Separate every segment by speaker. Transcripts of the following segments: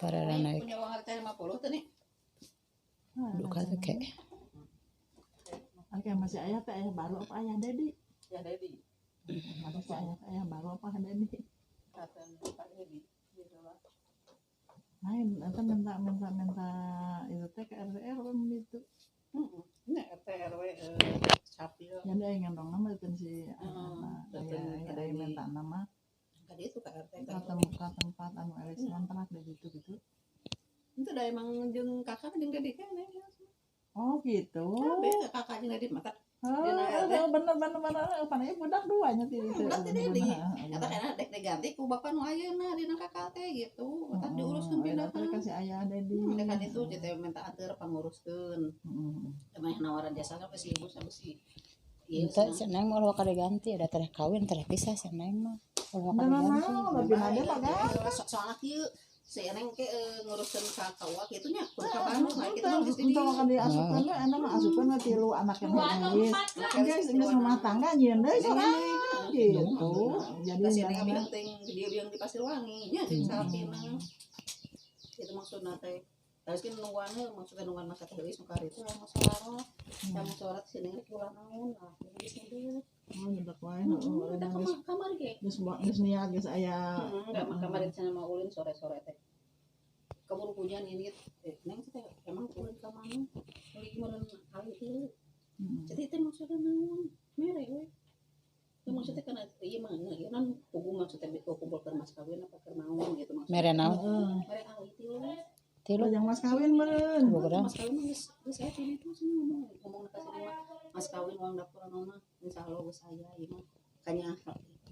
Speaker 1: Parara naik.
Speaker 2: Punya uang RT 50 tuh nih.
Speaker 1: Duka teh kayak.
Speaker 3: Oke, masih ayah teh ayah baru apa ayah Dedi?
Speaker 2: Ya Dedi.
Speaker 3: Masih ayah teh ayah baru apa Dedi?
Speaker 2: Kata Pak Dedi. Gitu lah.
Speaker 3: Lain, nanti minta minta minta itu teh ke RT RW gitu.
Speaker 2: Ini RT RW Sapil.
Speaker 3: Jadi ayah ngendong nama itu si
Speaker 2: Heeh,
Speaker 3: ayah ayah minta nama
Speaker 2: Tadi itu ke RT
Speaker 3: ke tempat anu Elis kontrak deh gitu gitu.
Speaker 2: Itu dah emang jeung kakak jeung Dedi kan ya.
Speaker 3: Oh gitu.
Speaker 2: Kabeh kakak jeung Dedi mata.
Speaker 3: Oh, oh, bener bener bener. Pananya budak duanya ti itu.
Speaker 2: Budak ti Dedi. Eta kayakna dek diganti ku bapak nu ayeuna dina kakak teh gitu. Mata diuruskeun pindahan.
Speaker 3: Kasih ayah Dedi.
Speaker 2: Kan itu teh minta atur panguruskeun. Emang nawaran jasa kan si ibu sama si
Speaker 1: Ente seneng mah ulah kada ganti, ada tereh kawin tereh pisah seneng mah. Ulah kada
Speaker 3: Nah,
Speaker 1: ganti.
Speaker 3: lebih ada mah kan.
Speaker 2: Soalnya kieu si Eneng ke nguruskeun ka kawa kitu nya kudu ka Bandung lah kitu mah geus di
Speaker 3: Untuk makan diasupkeun we enak mah asupkeun we tilu anak yang geus. Geus geus rumah tangga nyieun deui sorangan gitu. Jadi
Speaker 2: si Eneng bilang teh dia bilang di Pasirwangi nya jeung salakina. Itu maksudna teh. Terus kan nungguan maksudnya nungguan masa teh geus nu karitu lah musyawarah. Ya musyawarah si Eneng rek ulah naon lah geus nyebut.
Speaker 3: Oh, nyeblak wae heeh.
Speaker 2: Eta kamar ge.
Speaker 3: Geus geus niat geus aya.
Speaker 2: Enggak, kamar cenah mau ulin sore-sore teh. Keburu hujan ini neng teh emang ulin ka mana? Ulin meureun kali itu. Jadi teh maksudna naon? Mere we. Itu maksudnya kana ieu mah ieu kan pugu maksudnya kumpulkeun mas kawin apa keur naon gitu maksudnya.
Speaker 1: Mere naon?
Speaker 2: Mere kali itu.
Speaker 1: Tilu.
Speaker 3: Yang mas kawin meureun.
Speaker 2: Mas kawin mah geus geus aya ti ditu cenah ngomong ka sini mah. Mas kawin uang dapur naon mah insyaallah geus aya ieu mah. Kanya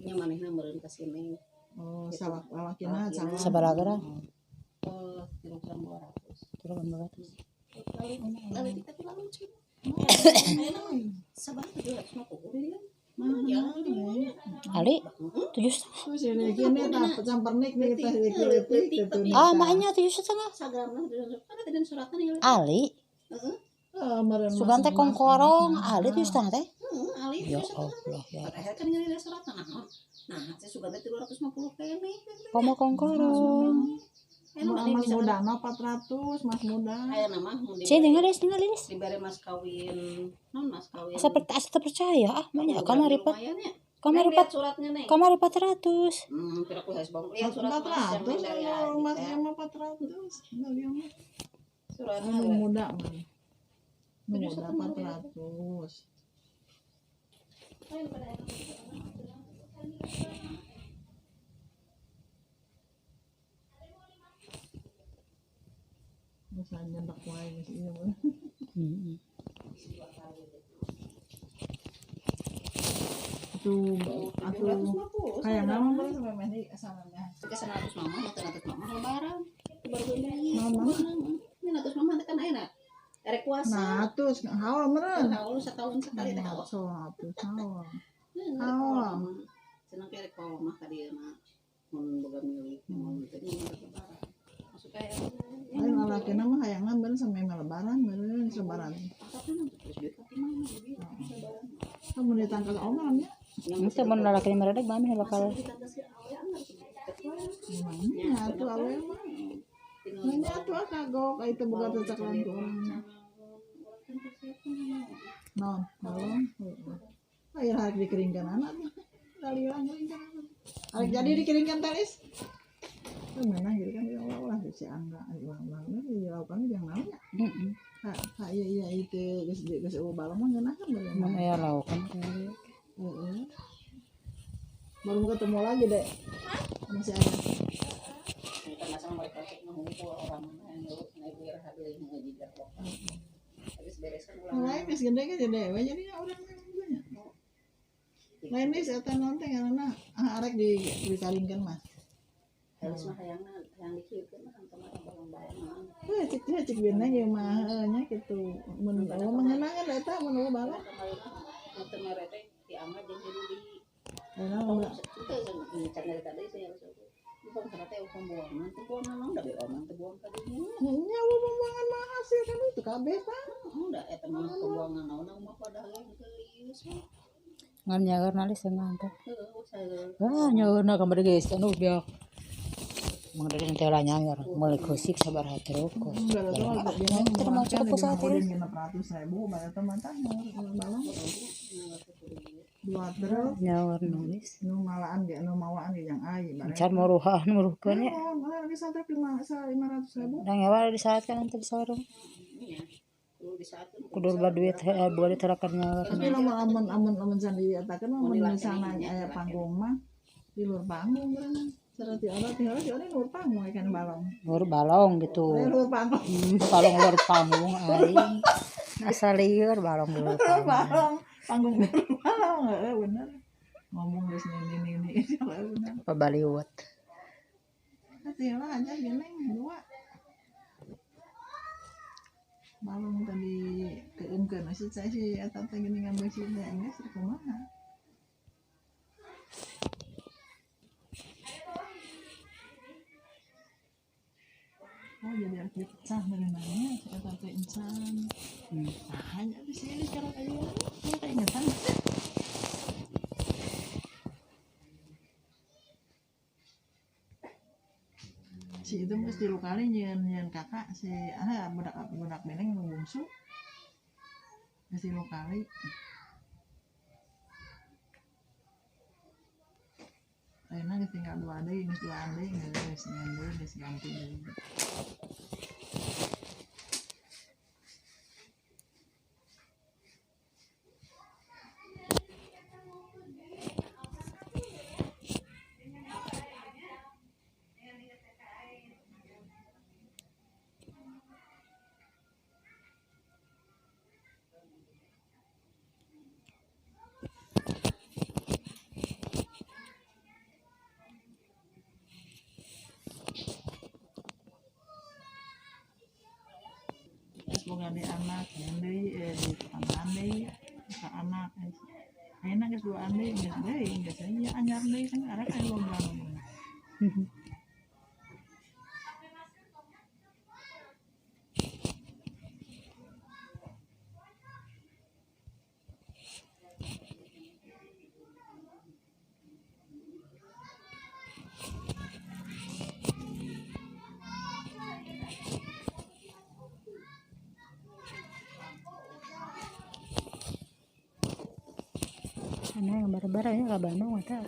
Speaker 2: nya manehna meureun ka sini.
Speaker 3: Oh, salah lalakina calon.
Speaker 1: Sabaraha gram?
Speaker 2: 3 gram 200.
Speaker 1: 3 gram 200.
Speaker 2: Lalu kita bilang lucu. Sabar 750 dia. Ya,
Speaker 1: Ali 7,5.
Speaker 3: Terus ini kini tak campernik nih kita leutik gitu.
Speaker 1: Ah, maknya 7,5.
Speaker 2: Sagramna kan ada suratna nih.
Speaker 1: Ali.
Speaker 2: Heeh.
Speaker 1: Sugan teh kongkorong, Ali 7,5 teh.
Speaker 2: Heeh, Ali.
Speaker 1: Ya Allah ya.
Speaker 2: Padahal kan nyari suratna nah. Nah, saya sugan teh 350 kene.
Speaker 1: Komo kongkorong.
Speaker 3: Mas muda no 400, mas muda.
Speaker 2: Aya nama
Speaker 1: Cing tinggal geus tinggal geus.
Speaker 2: Dibere mas kawin, non mas kawin.
Speaker 1: Asa percaya ah, mah kamari pat. Kamari pat
Speaker 2: suratnya neng.
Speaker 1: Kamari 400.
Speaker 2: Kira aku harus bang. Lihat surat
Speaker 3: 400, mas yang 400. Enggak dia mah.
Speaker 2: Suratnya
Speaker 3: muda mah. Muda 400. Misalnya nyendak wae geus ieu mah. Itu atuh kayak nama mah sampai meh samanya.
Speaker 2: Ke 100 mama, 100 mama lebaran. Baru beli.
Speaker 3: Mama.
Speaker 2: Ini 100 mama teh kan ayeuna. Erek puasa.
Speaker 3: Nah, atuh haul meureun.
Speaker 2: Haul setahun sekali teh haul.
Speaker 3: So, atuh haul. Haul.
Speaker 2: Cenah ke erek haul mah ka dieu mah. Mun boga milik, mun teh lebaran. Maksudnya
Speaker 3: Lain lalakina mah hayangna meureun sampai lebaran meureun lebaran. Kamu ditangkal oman ya?
Speaker 1: Itu mun lalaki meredek mah mah bakal.
Speaker 3: Emangnya atuh awe mah. Nanya atuh kagok aya teu boga cecekelan ku urang. Non, balong. Heeh. Air harek dikeringkan anak tuh. Dalila ngeringkan. Harek jadi dikeringkan telis. Mana gitu kan ya ulah si Angga ulah ulah dilakukan jeung naon nya.
Speaker 1: Heeh.
Speaker 3: Ha iya iya itu geus geus eueuh balong mah ngeunaheun bener.
Speaker 1: Mun aya laukan teh.
Speaker 3: Heeh. Baru ketemu lagi deh. Sama si Angga.
Speaker 2: Kita masa mereka ngumpul orang mana yang naik biar habis ngaji habis beres kan ulang.
Speaker 3: Lain geus gede ge dewe jadi urang nya. Lain geus eta naon teh ngaranna arek di dikaringkeun mah.
Speaker 2: Harus mah hayangna hayang dikieukeun mah teu mah balong-balong.
Speaker 3: Heuh cik teh cik bina ieu mah heuh nya kitu. Mun eueuh mengeunangan eta mun eueuh balong.
Speaker 2: Teu mere teh di Angga jeung di Rudi.
Speaker 3: Ayeuna mah
Speaker 2: Teu can dari tadi saya harus bukan karena teh pembuangan, teh buangan naon da beoman teh buang ka dinya.
Speaker 3: Nya eueuh pembuangan mah hasil kan itu kabeh pan.
Speaker 2: Udah eta mah pembuangan naon mah pada ge teu ieu.
Speaker 1: Ngan nyaeur nalis ngantuk.
Speaker 2: Heuh, saya
Speaker 1: Wah, nyaeurna kamari geus anu biak. Mang Deden teh lah nyanger meuli keusik sabaraha truk. Teu mau cukup ku saat ini.
Speaker 3: 600.000 bayar teman tah balong. 2 truk.
Speaker 1: Nyawer nulis.
Speaker 3: Nu malaan ge nu mawaan ge jang ai.
Speaker 1: Encan moruhah nu moruhkeun nya.
Speaker 3: Oh, bisa truk 500.000.
Speaker 1: Da ngewa di saat kan teu bisa warung. Kudu loba duit heuh boga duit tarakan nyawer.
Speaker 3: Tapi lamun amun amun amun can dietakeun mah mun misalna aya panggung mah di luar panggung berenang. Serati orang ti orang ti luar panggung ikan balong.
Speaker 1: Luar balong gitu.
Speaker 3: Luar panggung.
Speaker 1: Balong luar panggung aing. Asa lieur balong luar panggung.
Speaker 3: Balong, panggung luar balong heeh bener. Ngomong geus nini-nini bener.
Speaker 1: Pabaliwet.
Speaker 3: Ati lah aja geneng dua. Balong tadi keungkeun sih saya sih eta teh geuningan beusi teh geus kumaha. Oh jadi harus dipecah berenangnya eta teh encan. Nah, hanya di sini sekarang aja. Saya keingetan. Si itu mesti tilu kali nyeun kakak si budak budak beneng nu bungsu. Geus tilu kali. Ayeuna geus tinggal 2 deui, geus 2 deui, geus nyeun deui, geus ganti deui. Boga di anak deui di tambahan deui ka anak ayeuna geus 2 deui geus deui geus aya anyar deui kan arek aya lomba.
Speaker 1: Nah, yang barbar-nya ka Bandung eta.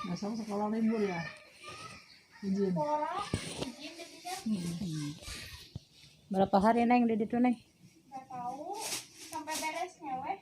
Speaker 3: Besok sekolah libur ya? Izin.
Speaker 4: Sekolah izin jadinya.
Speaker 1: Berapa hari Neng di situ Neng?
Speaker 4: Nggak tahu, sampai beresnya weh.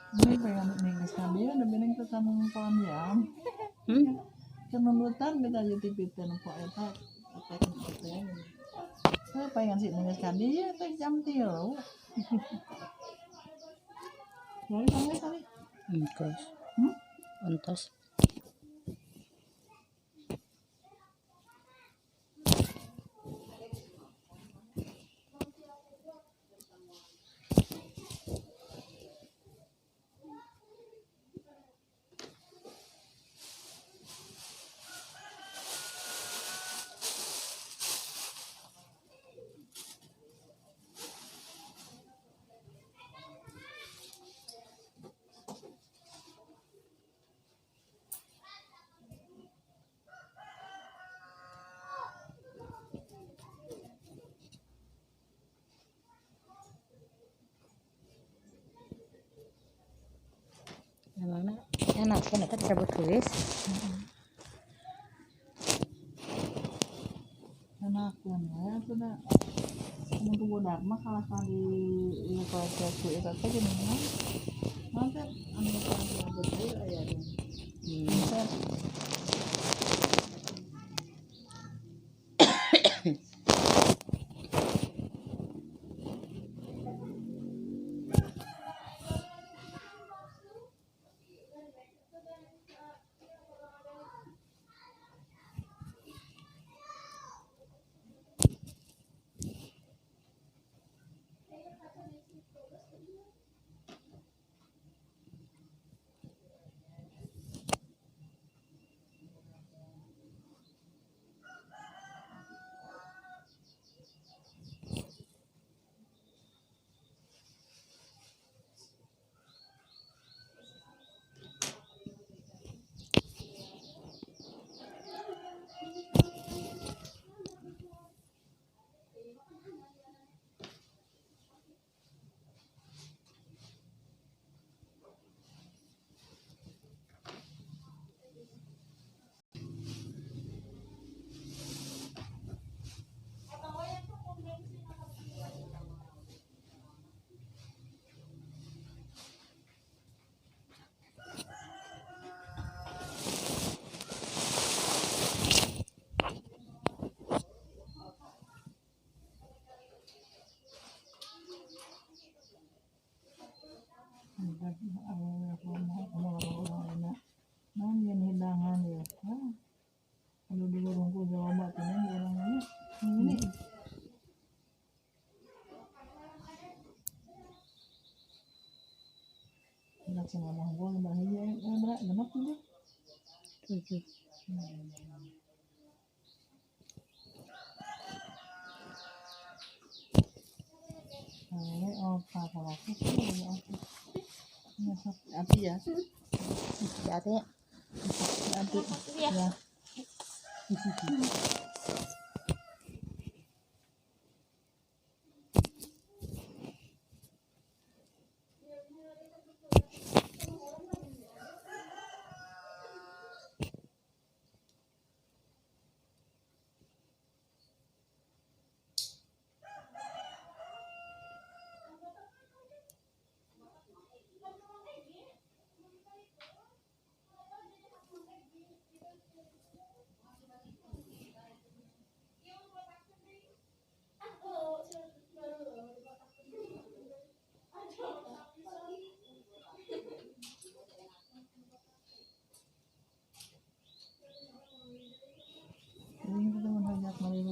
Speaker 3: Ini pengen nih stabil, udah beneng tetan panjang. Kenundutan kita jadi TV teh nempo eta eta teh. Saya pengen sih nih kadi teh jam 3. Lalu sampai tadi.
Speaker 1: Entos. Entos. Ngenakeun eta dicabut kuis.
Speaker 3: Ngenakeun we atuh da. Mun ku budak mah kalah ka di ieu kolektor ku eta teh geuningan. Naon teh anu rambut ieu aya ge. Set. Naon hidangan ya. Anu dulu rungkul jawa teh orangnya. Ini. Enak sama ngomong bahaya ya, genep tuh.
Speaker 1: 7.
Speaker 3: Ini opat laki sih. Api ya.
Speaker 1: Hati ya.
Speaker 3: Api. Ya.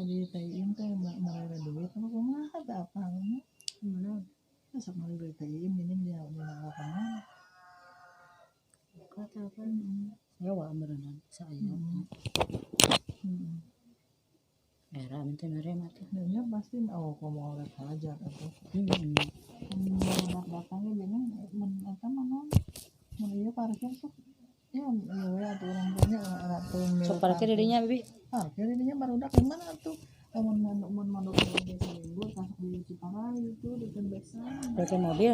Speaker 3: Di TIM teh mereka duit apa kumaha teh apa nya
Speaker 1: mana
Speaker 3: sok meuli duit TIM gini dia dina lapangan
Speaker 1: kata apa nyawa meureunan saaya era teh mere mah teh
Speaker 3: nya pasti oh komo oleh pelajar atuh budak datangnya gini mun eta mah naon mun ieu parkir sok ya iya we atuh urang teh nya
Speaker 1: sok parkir di dinya bibi
Speaker 3: parkir di dinya barudak di mana atuh lamun mun mondok di seminggu tah di Ciparai itu di Tembesan
Speaker 1: parkir mobil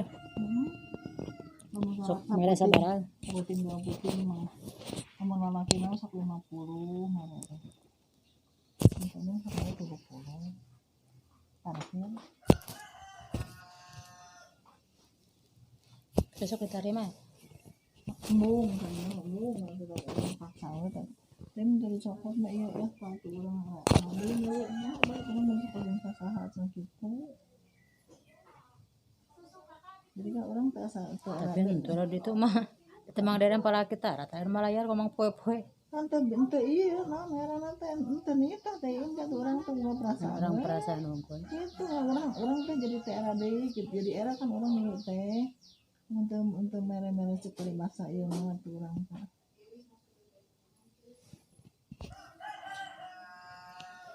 Speaker 1: sok mere sabaraha
Speaker 3: puting dua puting mah lamun lalaki mah sok 50 mere misalnya sok 70 parkir
Speaker 1: besok diterima
Speaker 3: embung kayaknya embung kita paksa we teh dan dari cokot mah ieu ya patu urang ngambil nya bae urang mun sok sasaha cenah kitu jadi kan urang teh asa
Speaker 1: tapi henteu di ditu mah temang daerah pala kita rata malayar ngomong poe-poe
Speaker 3: kan teh henteu ieu naon ngaranna teh henteu nitah teh ieu kan urang teh boga perasaan
Speaker 1: urang perasaan hungkul
Speaker 3: kitu urang teh jadi teh era deui kitu jadi era kan urang milu teh untuk mere-mere cek paribasa ieu mah atuh urang teh.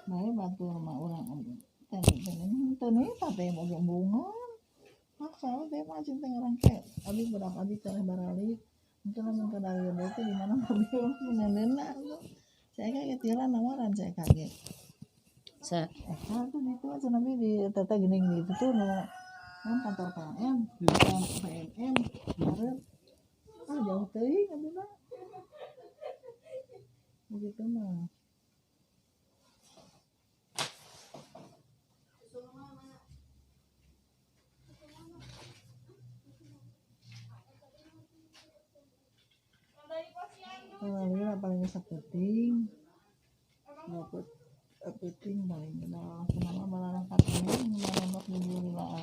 Speaker 3: Bae batur mah urang teh teh nita teh oge embungan. Maksa teh mah cinta urang ke abi budak abi teh baralik. Mungkin lamun ka dari ieu teh di mana mobil neneuna atuh. Saya kaget heula nawaran saya kaget.
Speaker 1: Sa
Speaker 3: eta tuh ditu cenah di teteh geuning di ditu tuh nu kan kantor PLN, PMM, hareup ah jauh teuing atuh da. Begitu mah. Kalau paling sapeting. Dapat sapeting paling kenal kenapa malah katanya malah bubur lah.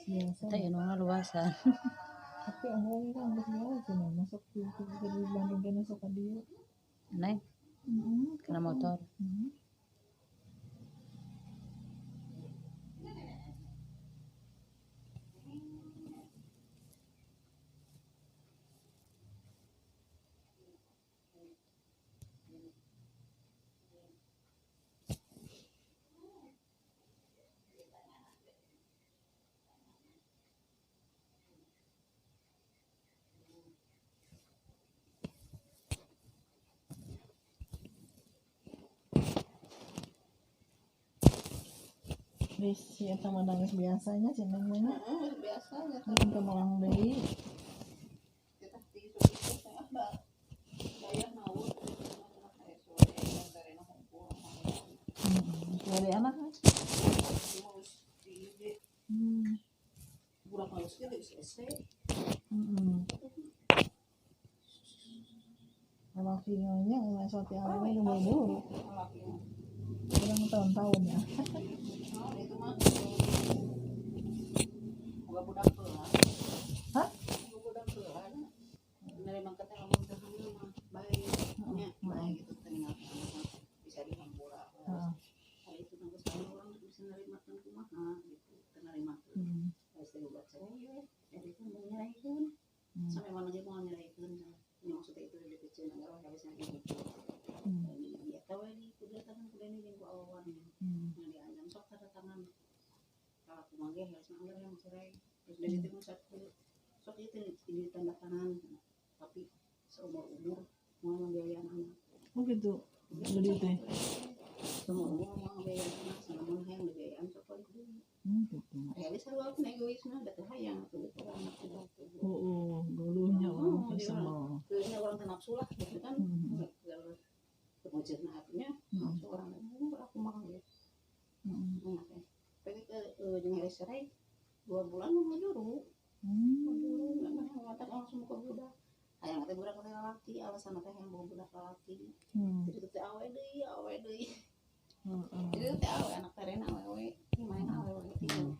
Speaker 1: Biasa. Kita ini luasan.
Speaker 3: Tapi awalnya kan nggak jauh cuma masuk di Bandung dan masuk ke dia.
Speaker 1: Neng, kena motor.
Speaker 3: Si eta mah nangis biasanya si Neng mah.
Speaker 2: Biasanya.
Speaker 3: Untuk malang deui.
Speaker 2: Kita ti itu teh bayar naon.
Speaker 3: Dari anak kan?
Speaker 2: Budak halus ge geus SD.
Speaker 3: Lakinya nggak soti awalnya buru-buru. Kurang tahun-tahun ya.
Speaker 2: Itu mah boga budak heula.
Speaker 3: Hah?
Speaker 2: Boga budak heula. Nerima teh lamun teh hamil mah bae nya, bae gitu teh ninggalkeun anak bisa dihampura.
Speaker 3: Heeh.
Speaker 2: Ari itu mah geus urang bisa narimakeun kumaha gitu, teu narimakeun. Geus teh obat cerai we, jadi kan mau nyeraikeun. Sampai mana ge moal nyeraikeun. Ini maksudnya itu dipicieun agar habisna gitu. Iya tahu ini kudatangan kudani jeung ku awawan. Nah diancam sok tanda tangan. Kalau aku mah ge harus ngambil yang cerai. Terus dari itu sok sok itu di tanda tangan. Tapi seumur-umur mau ngebiayaan anak.
Speaker 3: Oh gitu. Jadi teh.
Speaker 2: Seumur-umur mau ngebiayaan anak, selama hayang dibiayaan sok balik deui.
Speaker 3: Gitu.
Speaker 2: Realis sarua aku egois mah da teu hayang atuh gitu anak teh.
Speaker 3: Oh, geuluhnya orang sama.
Speaker 2: Geuluhnya orang teh nafsu lah gitu kan. Kemudian artinya nafsu orang aku mah gitu. Tapi ke jeung heres cerai 2 bulan mau ngajuru. Ngajuru nggak mana ngotak langsung ke budak. Hayang teh budak teh lalaki, alasan teh hayang bawa budak lalaki. Jadi teh awe deui, awe deui. Jadi teh awe anak terena awe, main awe gitu.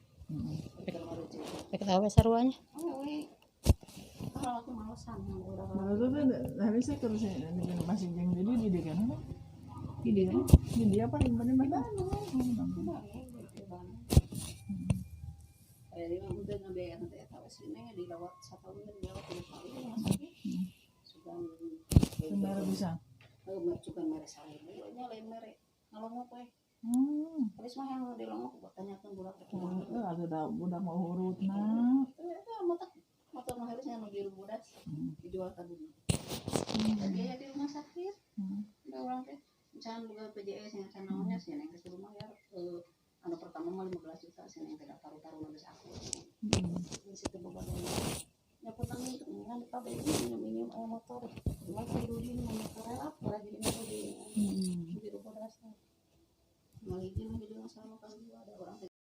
Speaker 1: Pek awe saruanya.
Speaker 2: Awe. Kalau aku malesan yang budak.
Speaker 3: Lalu tuh harusnya terus masih jeung jadi di dia kan? Di dia, di dia apa di mana mana?
Speaker 2: Jadi mah udah ngabiayaan teh eta we sini dilawat satahun dilawat 3 kali rumah sakit. Sugan
Speaker 3: mere bisa.
Speaker 2: Heuh, sugan mere 1000 nya lain mere ngalongok we. Terus mah yang dilongok buat tanyakeun budak teh kumaha.
Speaker 3: Heeh, atuh da budak mau hurutna.
Speaker 2: Eta motor mah harusnya nu biru bodas dijual ka dunia. Biaya di rumah sakit. Udah urang teh can boga BPJS nya can naonnya sih neng geus rumah ya. Anu pertama mah 15 juta sih neng teh taruh-taruh geus aku. Di situ boga deui. Nya putang ngan dipabrik minum-minum aya motor. Cuma kudu di motor lah jadi motor di biru bodas. Malih jeung jadi masalah kan ada orang